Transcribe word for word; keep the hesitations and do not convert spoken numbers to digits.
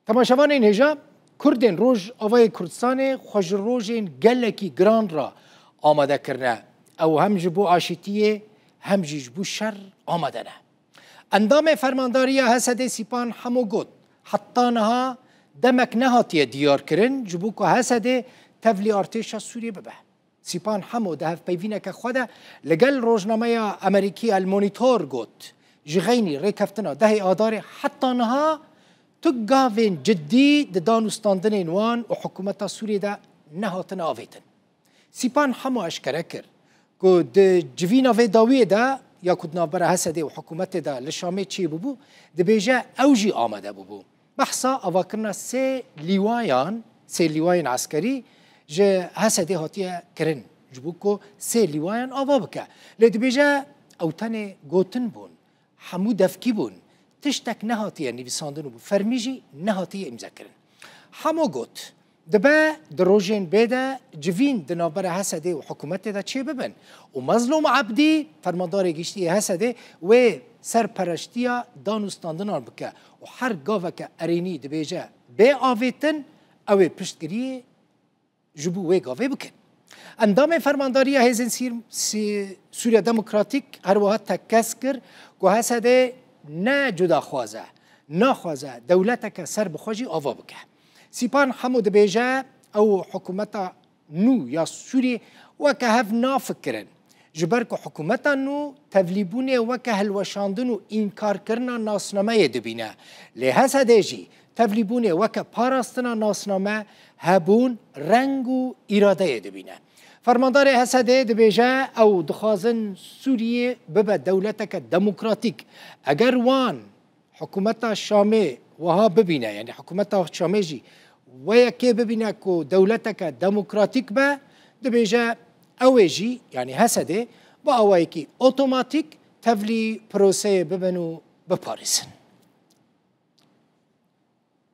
Temaşevanên hêja, Kurdên Rojavayê Kurdistanê xwe ji rojên gelekî giran re amade kirine. Ew hem ji bo aşîtiyê, hem jî ji bo şer amade ne. Endamê fermandariya H S D'ê Sîpan Hemo got, heta niha demek nehatiye diyarkirin, ji bo ku H S D'ê tevlî artêşa Sûriyê bibe. Sîpan Hemo di hevpeyvîneke xwe de li gel rojnameya Amerîkî El Monitor got, ji xeynî rêkeftina dehê Adarê heta niha tu gavên cidî di dan û standinên wan û hikûmeta Sûriyê de nehatine avêtin. Sîpan Hemo eşkere kir ku di civîna vê dawiyê de ya ku di navbera H S D'ê û hikûmetê de li Şamê çêbûbû, dibêje ew jî amade bûbû. Behsa avakirina sê lîwayan, sê lîwayên eskerî ji H S D'ê hatiye kirin, ji bo ku sê lîwayan ava bike. Lê dibêje ew tenê gotin bûn, hemû devkî bûn, tiştek nehatiye nivîsandin û bi fermî jî nehatiye îmzekirin. Hemo got, dibe di rojên bê de civîn di navbera H S D'ê û hikûmetê de çêbibin û Mezlûm Ebdî, fermandarê giştî yê H S D'ê, wê serpereştiya dan û standinan bike û her gaveke erênî dibêje bê avêtin, ew ê piştgiriyê ji bo wê gavê bikin. Endamê fermandariya Hêzên Sîr-, Sî-, Sûriya Demokratîk her wiha tekez kir ku H S D ne cudaxwaz e, naxwaze dewleteke serbixwe jî ava bike. Sîpan Hemo dibêje, ew hikûmeta nû ya Sûriyê weke hev nafikirin. Ji ber ku hikûmeta nû tevlîbûnê weke hilweşandin û înkarkirina nasnameyê dibîne. Lê H S D jî tevlîbûnê weke parastina nasname, hebûn, reng û îradeyê dibîne. Fermandarê H S D dibêje, ew dixwazin Sûriyê bibe dewleteke demokratîk. Eger wan hikûmeta Şamê wiha bibîne, yanî hikûmeta Şamê jî wê yekê bibîne ku dewleteke demokratîk be, dibêje ew ê jî, yanî H S D, bi awayekî otomatîk tevlî proseyê bibin û biparêzin.